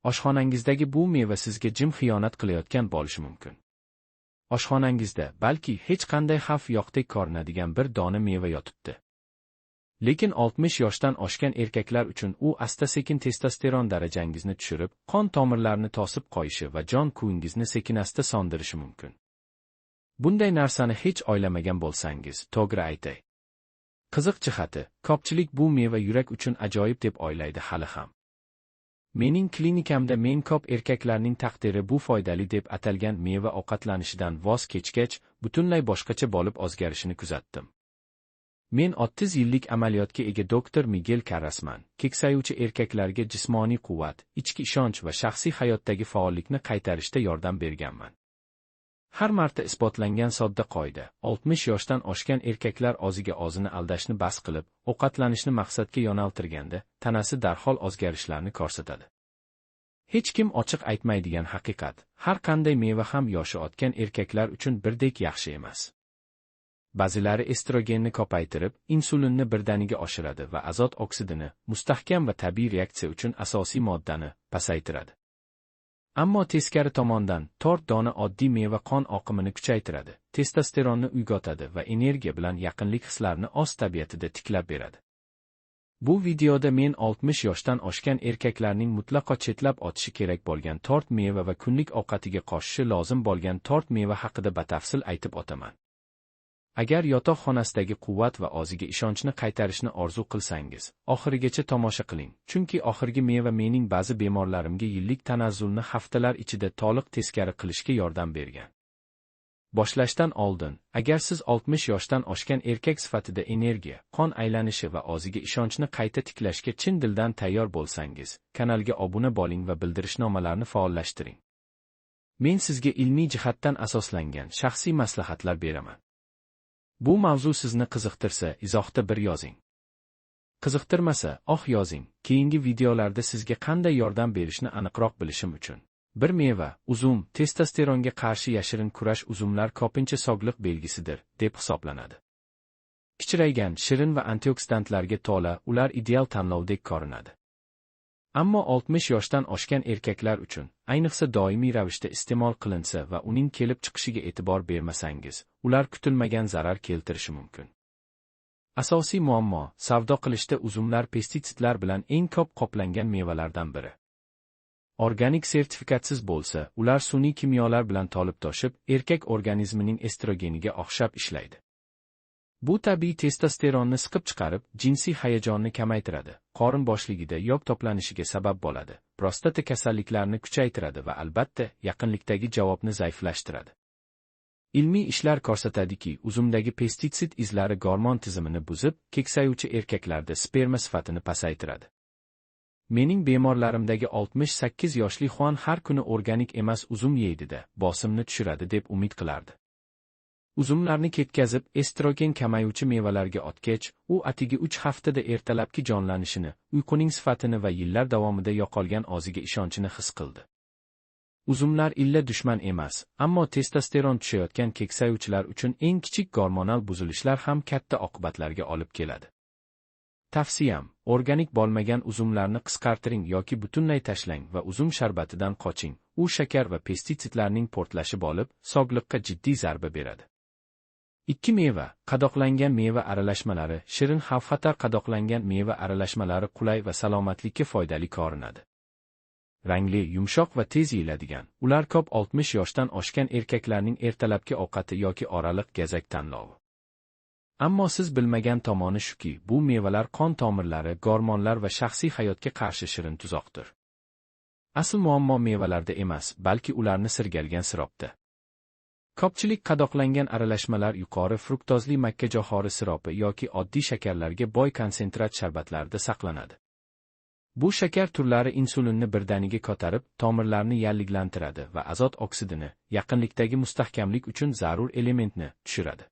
Oshxonangizdagi bu meva sizga jim xiyonat qilayotgan bo'lishi mumkin. Oshxonangizda, balki, hech qanday xavf yo'qdek ko'rinadigan bir dona meva yotibdi. Lekin 60 yoshdan oshgan erkaklar uchun u asta-sekin testosteron darajangizni tushirib, qon tomirlarini to'sib qo'yishi va jon kuvingizni sekin-asta sondirishi mumkin. Bunday narsani hech o'ylamagan bo'lsangiz, to'g'ri aytay. Qiziq jihati, ko'pchilik bu meva yurak uchun ajoyib deb o'ylaydi hali ham. Mening klinikamda men ko'p erkaklarning taqdiri bu foydali deb atalgan meva ovqatlanishidan voz kechgach, butunlay boshqacha bo'lib o'zgarishini kuzatdim. Men 30 yillik amaliyotga ega doktor Miguel Karrasman, keksayuvchi erkaklarga jismoniy quvvat, ichki ishonch va shaxsiy hayotdagi faollikni qaytarishda yordam berganman. Har marta isbotlangan sodda qoida, 60 yoshdan oshgan erkaklar o'ziga o'zini aldashni bas qilib, ovqatlanishni maqsadga yo'naltirganda, tanasi darhol o'zgarishlarni ko'rsatadi. Hech kim ochiq aytmaydigan haqiqat, har qanday meva ham yoshi o'tgan erkaklar uchun birdek yaxshi emas. Ba'zilari estrogenni ko'paytirib, insulinni birdaniga oshiradi va azot oksidini, mustahkam va tabiiy reaksiya uchun asosiy moddani, pasaytiradi. Ammo teskari tomondan, 4 dona oddiy meva qon oqimini kuchaytiradi, testosteronni uyg'otadi va energiya bilan yaqinlik hislarini oz tabiatida tiklab beradi. Bu videoda men 60 yoshdan oshgan erkaklarning mutlaqo chetlab otishi kerak bo'lgan 4 meva va kunlik ovqatiga qo'shishi lozim bo'lgan 4 meva haqida batafsil aytib o'taman. Agar yotoq xonasidagi quvvat va o'ziga ishonchni qaytarishni orzu qilsangiz, oxirigacha tomosha qiling, chunki oxirgi meva mening ba'zi bemorlarimga yillik tanazzulni haftalar ichida to'liq teskari qilishga yordam bergan. Boshlashdan oldin, agar siz 60 yoshdan oshgan erkak sifatida energiya, qon aylanishi va o'ziga ishonchni qayta tiklashga chin dildan tayyor bo'lsangiz, kanalga obuna bo'ling va bildirishnomalarni faollashtiring. Men sizga ilmiy jihatdan asoslangan shaxsiy maslahatlar beraman. Bu mavzu sizni qiziqtirsa, izohda bir yozing. Qiziqtirmasa, oq yozing. Keyingi videolarda sizga qanday yordam berishni aniqroq bilishim uchun. Bir meva, uzum, testosteronga qarshi yashirin kurash. Uzumlar ko'pincha sog'liq belgisidir, deb hisoblanadi. Kichraygan, shirin va antioksidantlarga to'la, ular ideal tanlovdek ko'rinadi. Ammo 60 yoshdan oshgan erkaklar uchun, ayniqsa doimiy ravishda iste'mol qilinsa va uning kelib chiqishiga e'tibor bermasangiz, ular kutilmagan zarar keltirishi mumkin. Asosiy muammo, savdo qilishda uzumlar pestitsidlar bilan eng ko'p qoplangan mevalardan biri. Organik sertifikatsiz bo'lsa, ular sun'iy kimyolar bilan to'lib toshib, erkak organizmining estrogeniga o'xshab ishlaydi. Bu tabiiy testosteronni siqib chiqarib, jinsiy hayajonni kamaytiradi, qorin bo'shligida yog' to'planishiga sabab bo'ladi, prostata kasalliklarini kuchaytiradi va albatta, yaqinlikdagi javobni zaiflashtiradi. Ilmiy ishlar ko'rsatadiki, uzumdagi pestitsid izlari gormon tizimini buzib, keksayuvchi erkaklarda sperma sifatini pasaytiradi. Mening bemorlarimdagi 68 yoshli Juan har kuni organik emas uzum yeydi-da, bosimni tushiradi deb umid qilardi. Uzumlarni ketkazib, estrogen kamayuvchi mevalarga o'tgach, u atigi 3 haftada ertalabki jonlanishini, uyquning sifatini va yillar davomida yo'qolgan o'ziga ishonchini his qildi. Uzumlar illa dushman emas, ammo testosteron tushayotgan keksayuvchilar uchun eng kichik gormonal buzilishlar ham katta oqibatlarga olib keladi. Tavsiyam, organik bo'lmagan uzumlarni qisqartiring yoki butunlay tashlang va uzum sharbatidan qoching. U shakar va pestitsidlarning portlashi bo'lib, sog'liqqa jiddiy zarba beradi. 2 meva, qadoqlangan meva aralashmalari, shirin xavf-xatar. Qadoqlangan meva aralashmalari qulay va salomatlikka foydali ko'rinadi. Rangli, yumshoq va tez yeyiladigan, ular ko'p 60 yoshdan oshgan erkaklarning ertalabki ovqati yoki oraliq gazak tanlovi. Ammo siz bilmagan tomoni shuki, bu mevalar qon tomirlari, gormonlar va shaxsiy hayotga qarshi shirin tuzoqdir. Asl muammo mevalarda emas, balki ularni sirgalgan siropda. Ko'pchilik qadoqlangan aralashmalar yuqori fruktozli makkajo'xori siropi yoki oddiy shakarlarga boy konsentrat sharbatlarda saqlanadi. Bu shakar turlari insulinni birdaniga ko'tarib, tomirlarni yalliglantiradi va azot oksidini, yaqinlikdagi mustahkamlik uchun zarur elementni, tushiradi.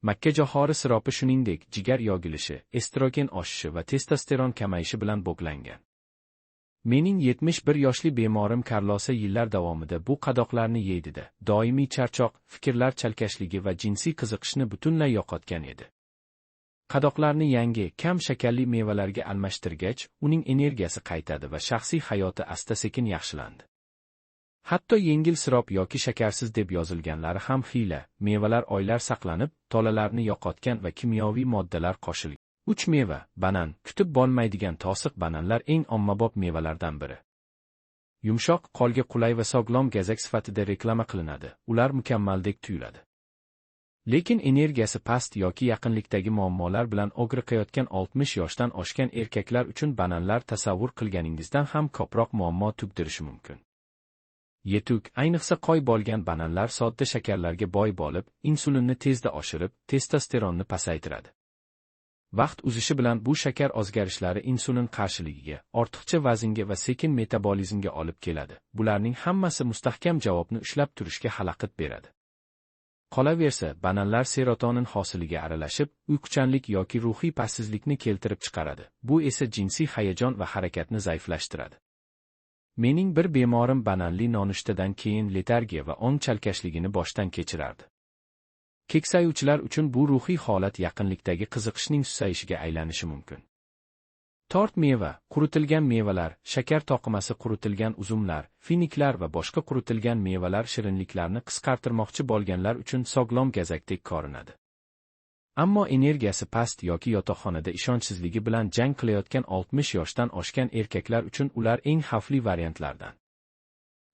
Makkajo'xori siropi shuningdek, jigar yog'ilishi, estrogen oshishi va testosteron kamayishi bilan bog'langan. Mening 71 yoshli bemorim Karlosa yillar davomida bu qadoqlarni yeydi-da, doimiy charchoq, fikrlar chalkashligi va jinsiy qiziqishni butunlay yo'qotgan edi. Qadoqlarni yangi, kam shakarli mevalarga almashtirgach, uning energiyasi qaytadi va shaxsiy hayoti asta-sekin yaxshilandi. Hatto yengil sirop yoki shakarsiz deb yozilganlari ham hiyla, mevalar oylar saqlanib, tolalarni yo'qotgan va kimyoviy moddalar qo'shilgan. 3 meva, banan, kutib bo'lmaydigan tosiq bananlar eng ommabop mevalardan biri. Yumshoq, qo'lga qulay va sog'lom gazak sifatida reklama qilinadi, ular mukammaldek tuyuladi. Lekin energiyasi past yoki yaqinlikdagi muammolar bilan og'riqayotgan 60 yoshdan oshgan erkaklar uchun bananlar tasavvur qilganingizdan ham ko'proq muammo tugdirishi mumkin. Yetuk, ayniqsa qoy bo'lgan bananlar sodda shakarlarga boy bo'lib, insulinni tezda oshirib, testosteronni pasaytiradi. Vaqt uzishi bilan bu shakar o'zgarishlari insulin qarshiligiga, ortiqcha vaznga va sekin metabolizmga olib keladi. Bularning hammasi mustahkam javobni ushlab turishga xalaqit beradi. Qolaversa, bananlar serotonin hosiliga aralashib, uyquchanlik yoki ruhiy pastsizlikni keltirib chiqaradi. Bu esa jinsiy hayajon va harakatni zaiflashtiradi. Mening bir bemorim bananli nonushtadan keyin letargiya va ong chalkashligini boshdan kechirardi. Keksayuvchilar uchun bu ruhiy holat yaqinlikdagi qiziqishning susayishiga aylanishi mumkin. Tort meva, quritilgan mevalar, shakar toqimasi quritilgan uzumlar, finiklar va boshqa quritilgan mevalar shirinliklarni qisqartirmoqchi bo'lganlar uchun sog'lom gazakdek ko'rinadi. Ammo energiyasi past yoki yotoqxonada ishonchsizligi bilan jang qilayotgan 60 yoshdan oshgan erkaklar uchun ular eng xavfli variantlardan.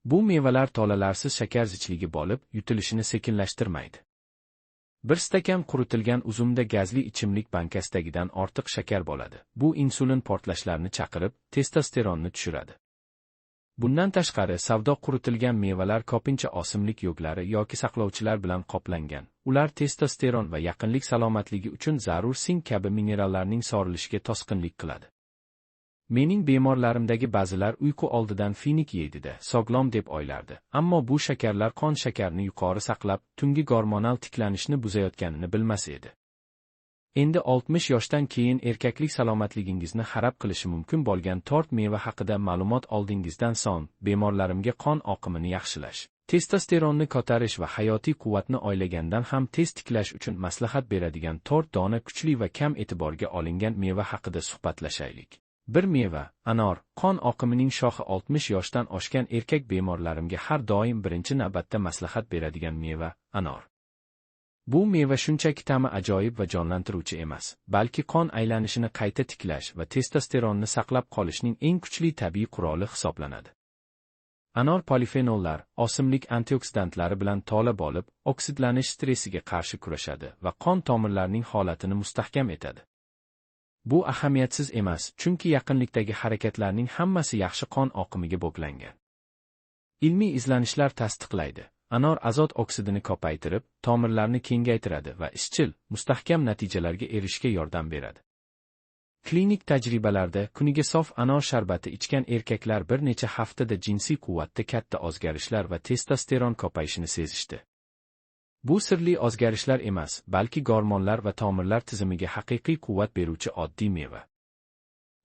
Bu mevalar tolalarsiz shakar zichligi bo'lib, yutilishini sekinlashtirmaydi. Bir stakan quritilgan uzumda gazli ichimlik bankasidagidan ortiq shakar bo'ladi. Bu insulin portlashlarini chaqirib, testosteronni tushiradi. Bundan tashqari, savdo quritilgan mevalar ko'pincha osimlik yo'glari yoki saqlovchilar bilan qoplangan. Ular testosteron va yaqinlik salomatligi uchun zarur sink kabi minerallarning sorilishiga to'sqinlik qiladi. Mening bemorlarimdagi ba'zilar uyqu oldidan finik yeydi-da, sog'lom deb o'ylardi. Ammo bu shakarlar qon shakarini yuqori saqlab, tungi gormonal tiklanishni buzayotganini bilmas edi. Endi 60 yoshdan keyin erkaklik salomatligingizni xarab qilishi mumkin bo'lgan tort meva haqida ma'lumot oldingizdan so'ng, bemorlarimga qon oqimini yaxshilash, testosteronni ko'tarish va hayotiy quvvatni oylagandan ham tez tiklash uchun maslahat beradigan 4 dona kuchli va kam e'tiborga olingan meva haqida suhbatlashaylik. Bir meva, anor, qon oqimining shoxi 60 yoshdan oshgan erkak bemorlarimga har doim birinchi navbatda maslahat beradigan meva, anor. Bu meva shunchaki ta'mi ajoyib va jonlantiruvchi emas, balki qon aylanishini qayta tiklash va testosteronni saqlab qolishning eng kuchli tabiiy quroli hisoblanadi. Anor polifenollar, osimlik antioksidantlari bilan to'la bo'lib, oksidlanish stressiga qarshi kurashadi va qon tomirlarining holatini mustahkam etadi. Bu ahamiyatsiz emas, chunki yaqinlikdagi harakatlarning hammasi yaxshi qon oqimiga bog'langan. Ilmiy izlanishlar tasdiqlaydi. Anor azot oksidini ko'paytirib, tomirlarni kengaytiradi va izchil, mustahkam natijalarga erishishga yordam beradi. Klinik tajribalarda kuniga sof anor sharbati ichgan erkaklar bir necha haftada jinsiy quvvatda katta o'zgarishlar va testosteron ko'payishini sezishdi. Bu sirli o'zgarishlar emas, balki gormonlar va tomirlar tizimiga haqiqiy quvvat beruvchi oddiy meva.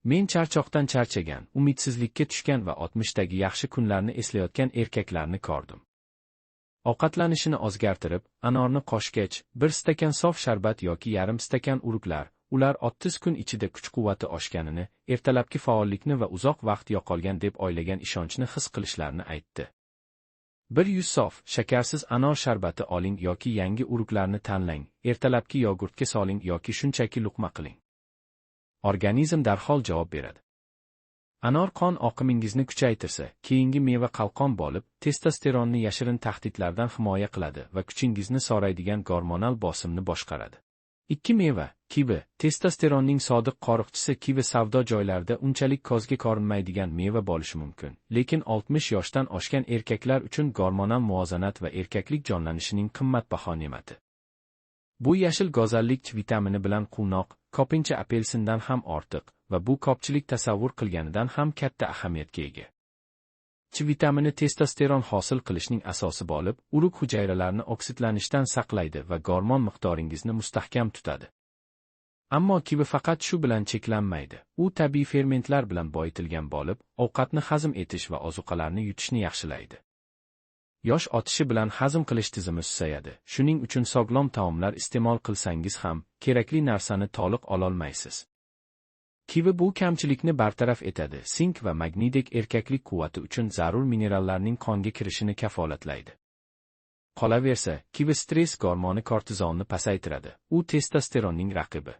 Men charchoqdan charchagan, umidsizlikka tushgan va 60dagi yaxshi kunlarni eslayotgan erkaklarni ko'rdim. Ovqatlanishini o'zgartirib, anorni qo'shgach, bir stakan sof sharbat yoki yarim stakan uruglar, ular 30 kun ichida kuch-quvvati oshganini, ertalabki faollikni va uzoq vaqt yo'qolgan deb o'ylagan ishonchni his qilishlarini aytdi. 100 sof, shakarsiz anor sharbati oling yoki yangi uruglarni tanlang, ertalabki yogurtga soling yoki shunchaki luqma qiling. Organizm darhol javob beradi. Anor qon oqimingizni kuchaytirsa, keyingi meva qalqon bo'lib, testosteronni yashirin tahdidlardan himoya qiladi va kuchingizni so'raydigan gormonal bosimni boshqaradi. 2 meva, kivi, testosteronning sodiq qo'riqchisi kivi savdo joylarida unchalik ko'zga ko'rinmaydigan meva bo'lishi mumkin, lekin 60 yoshdan oshgan erkaklar uchun gormonal muvozanat va erkaklik jonlanishining qimmatbaho ne'mati. Bu yashil go'zallik C vitamini bilan quvnoq, ko'pincha apelsindan ham ortiq va bu ko'pchilik tasavvur qilganidan ham katta ahamiyatga ega. C vitamini testosteron hosil qilishning asosi bo'lib, urug hujayralarini oksidlanishdan saqlaydi va gormon miqdoringizni mustahkam tutadi. Ammo kivi faqat shu bilan cheklanmaydi. U tabiiy fermentlar bilan boyitilgan bo'lib, ovqatni hazm etish va ozuqalarni yutishni yaxshilaydi. Yosh otishi bilan hazm qilish tizimi susayadi, shuning uchun sog'lom taomlar iste'mol qilsangiz ham, kerakli narsani to'liq ololmaysiz. Kivi bu kamchilikni bartaraf etadi, sink va magniydek erkaklik quvvati uchun zarur minerallarning qonga kirishini kafolatlaydi. Qolaversa, kivi stress gormoni kortizolni pasaytiradi, u testosteronning raqibi.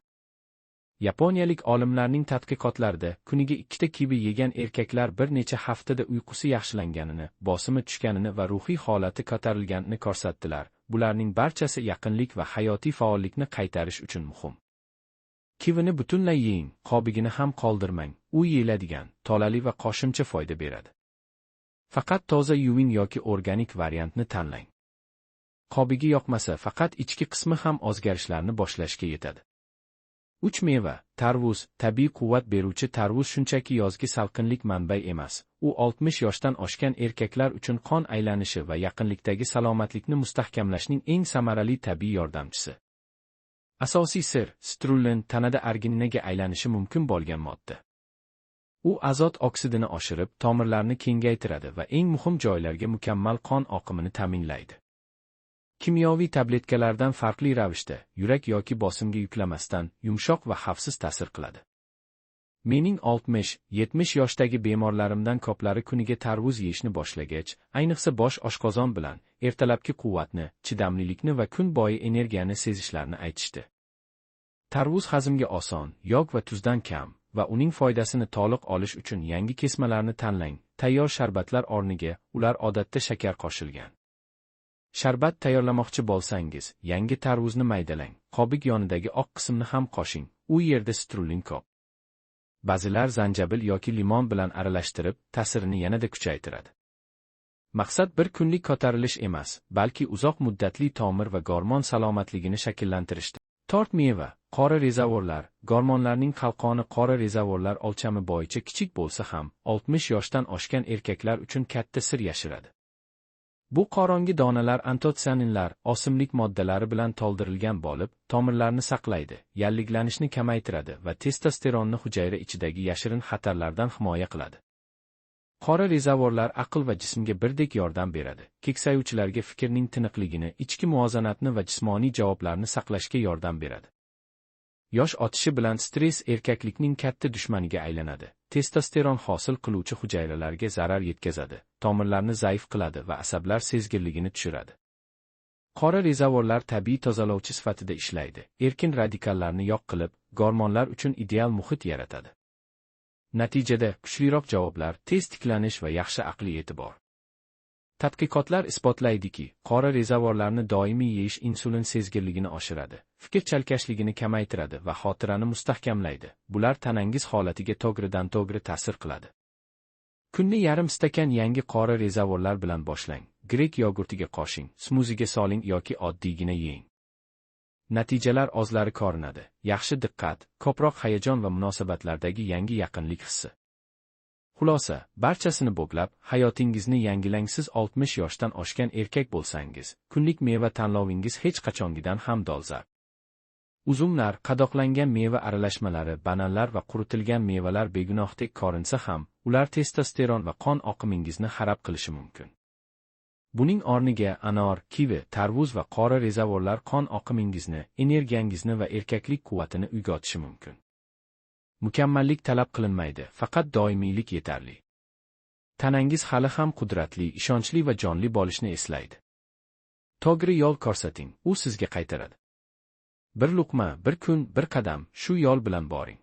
Yaponiyalik olimlarning tadqiqotlarida kuniga 2 ta kivi yegan erkaklar bir necha haftada uyqusi yaxshilanganini, bosimi tushganini va ruhiy holati ko'tarilganini ko'rsatdilar. Bularning barchasi yaqinlik va hayotiy faollikni qaytarish uchun muhim. Kivini butunlay yeng, qobigini ham qoldirmang, u yeyiladigan, tolali va qo'shimcha foyda beradi. Faqat toza yuving yoki organik variantni tanlang. Qobigi yoqmasa, faqat ichki qismi ham o'zgarishlarni boshlashga yetadi. 3 meva, tarvuz, tabiiy quvvat beruvchi tarvuz shunchaki yozgi salqinlik manbai emas. U 60 yoshdan oshgan erkaklar uchun qon aylanishi va yaqinlikdagi salomatlikni mustahkamlashning eng samarali tabiiy yordamchisi. Asosiy sir, sitrullin tanada argininaga aylanishi mumkin bo'lgan modda. U azot oksidini oshirib, tomirlarni kengaytiradi va eng muhim joylarga mukammal qon oqimini ta'minlaydi. Kimyoviy tabletkalardan farqli ravishda, yurak yoki bosimga yuklamasdan, yumshoq va xavfsiz ta'sir qiladi. Mening 60-70 yoshdagi bemorlarimdan ko'plari kuniga tarvuz yeyishni boshlagach, ayniqsa bosh oshqozon bilan, ertalabki quvvatni, chidamlilikni va kun bo'yi energiyani sezishlarini aytishdi. Tarvuz hazmga oson, yog' va tuzdan kam va uning foydasini to'liq olish uchun yangi kesmalarni tanlang, tayyor sharbatlar o'rniga, ular odatda shakar qo'shilgan. Sharbat tayyorlamoqchi bo'lsangiz, yangi tarvuzni maydalang, qobig yonidagi oq qismni ham qo'shing, u yerda sitrullin ko'p. Ba'zilar zanjabil yoki limon bilan aralashtirib, ta'sirini yanada kuchaytiradi. Maqsad bir kunlik ko'tarilish emas, balki uzoq muddatli tomir va gormon salomatligini shakllantirishdir. 4 meva, qora rezavorlar, gormonlarning qalqoni qora rezavorlar o'lchami bo'yicha kichik bo'lsa ham, 60 yoshdan oshgan erkaklar uchun katta sir yashiradi. Bu qorong'i donalar antotsianinlar, osimlik moddalari bilan to'ldirilgan bo'lib, tomirlarni saqlaydi, yallig'lanishni kamaytiradi va testosteronni hujayra ichidagi yashirin xatarlardan himoya qiladi. Qora rezavorlar aql va jismga birdek yordam beradi. Keksayuvchilarga fikrning tiniqligini, ichki muvozanatni va jismoniy javoblarni saqlashga yordam beradi. Yosh otishi bilan stress erkaklikning katta dushmaniga aylanadi. Testosteron hosil qiluvchi hujayralarga zarar yetkazadi, tomirlarni zaif qiladi va asablar sezgirligini tushiradi. Qora rezavorlar tabiiy tozalovchi sifatida ishlaydi, erkin radikallarni yo'q qilib, gormonlar uchun ideal muhit yaratadi. Natijada kuchliroq javoblar, tez tiklanish va yaxshi aqliy e'tibor. Tadqiqotlar isbotlaydiki, qora rezavorlarni doimiy yeyish insulin sezgirligini oshiradi, fikr chalkashligini kamaytiradi va xotirani mustahkamlaydi. Bular tanangiz holatiga to'g'ridan-to'g'ri ta'sir qiladi. Kunni yarim stakan yangi qora rezavorlar bilan boshlang, grek yogurtiga qo'shing, smuziga soling yoki oddiygina yeng. Natijalar o'zlari ko'rinadi. Yaxshi diqqat, ko'proq hayajon va munosabatlardagi yangi yaqinlik hissi. Xulosa, barchasini bo'glab, hayotingizni yangilang. Siz 60 yoshdan oshgan erkak bo'lsangiz, kunlik meva tanlovingiz hech qachongidan ham dolzarb. Uzumlar, qadoqlangan meva aralashmalari, bananlar va quritilgan mevalar begunohdek ko'rinsa ham, ular testosteron va qon oqimingizni xarob qilishi mumkin. Buning o'rniga anor, kivi, tarvuz va qora rezavorlar qon oqimingizni, energiyangizni va erkaklik quvvatini uyg'otishi mumkin. Mukammallik talab qilinmaydi, faqat doimiylik yetarli. Tanangiz hali ham qudratli, ishonchli va jonli bo'lishni eslaydi. To'g'ri yo'l ko'rsating, u sizga qaytaradi. Bir luqma, bir kun, bir qadam, shu yo'l bilan boring.